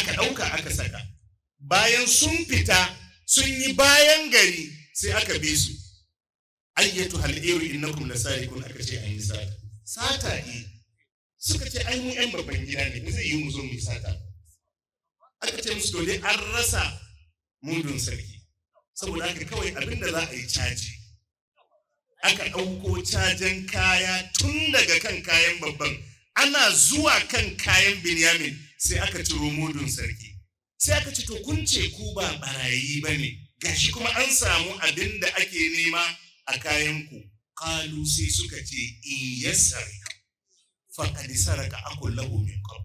Aka ɗauka aka saka. Bayan sun fita sun yi bayan gari, sai aka bi su. "Ayyatuhal iru innakum lasariqun." Aka ce an yi sata. Sata? Eh. Suka ce ai mu yan babban gida ne, ba zai yi mu zo mu yi sata. Aka ce musu to dai an rasa mudun sarki, saboda haka kawai abin da za a yi, caji. Aka ɗauko cajen kaya tun daga kan kayan babban, ana zuwa kan kayan Binyamin sai aka ciro mudun sarki. Sai aka ce, "To kun ce ku ba barayi ba ne, gashi kuma an samu abin da ake nema a kayanku." Kalu, sai suka ce, "In yasrik faqad saraka akhun lahu min qabl."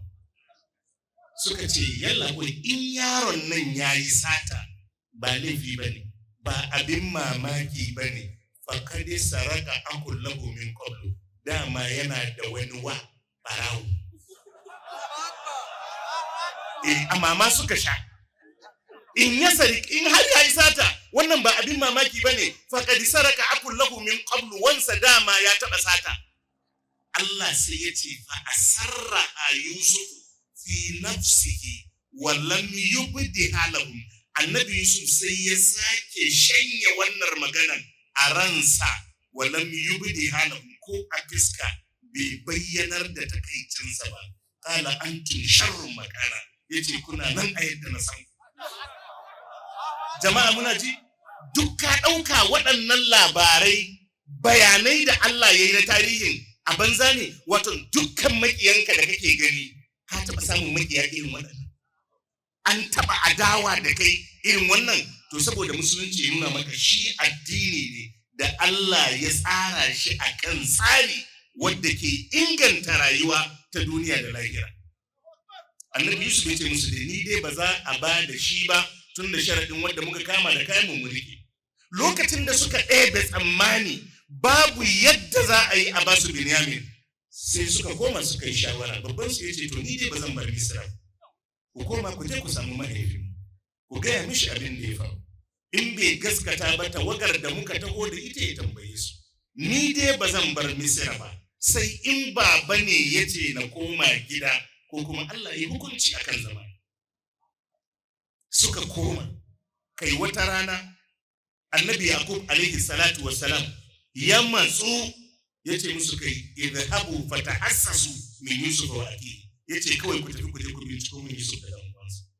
Suka ce, "Yalla wai, in yaron nan yayi sata ba laifi bane, ba abin mamaki bane. Faqad saraka akhun lahu min qablu, dama yana da wani wa barawo." Eh, amma ma suka sha. In yasrik, in har yayi sata, wannan ba abin mamaki bane. Faqad saraka akhun lahu min qablu, wansa dama ya taba sata. Allah sai ya ce, fa asarra Yusuf fi nafsihi wa lam yubdiha lahum. Annabi Yusuf sai ya sake shanye wannan maganan a ransa. Wa lam yubdiha lahum, ko a fiska bai bayyanar da takaicinsa ba. Qala antum sharrun makana, yace kuna nan a yadda na san. Jama'a, muna ji? Duk ka ɗauka waɗannan labarai, bayanai da Allah ya yi na tarihin a banza ne? Wato dukkan makiyanka da kake gani, ka taɓa samun makiya irin waɗannan? An taɓa adawa da kai irin wannan? To saboda Musulunci ya nuna maka shi addini ne da Allah ya tsara shi a kan tsari wadda ke inganta rayuwa ta duniya da lahira. Annabi Yusuf ya ce musu da ni dai ba za a ba da shi ba, tun da sharaɗin wanda muka kama da kayan mu rike. Lokacin da suka ɗebe tsammani babu yadda za a yi a basu Binyamin, sai suka koma suka yi shawara. Babban su ya ce, "To ni dai ba zan bar Misra. Ku koma ku je ku samu mahaifin, ku gaya mishi abin da ya faru. In bai gaskata ba, tawagar da muka taho da ita ya tambaye su. Ni dai ba zan bar Misra ba sai in baba ne ya ce na koma gida ko kuma Allah ya hukunci akan zama." Suka koma. Kai, wata rana Annabi Yakub alaihi salatu wassalam ya matsu, ya ce musu, "Kai, idhabu fatahassasu min Yusuf wa akhihi." Ya ce, "Kawai ku tafi ku je ku binciko min Yusuf da dan uwansa."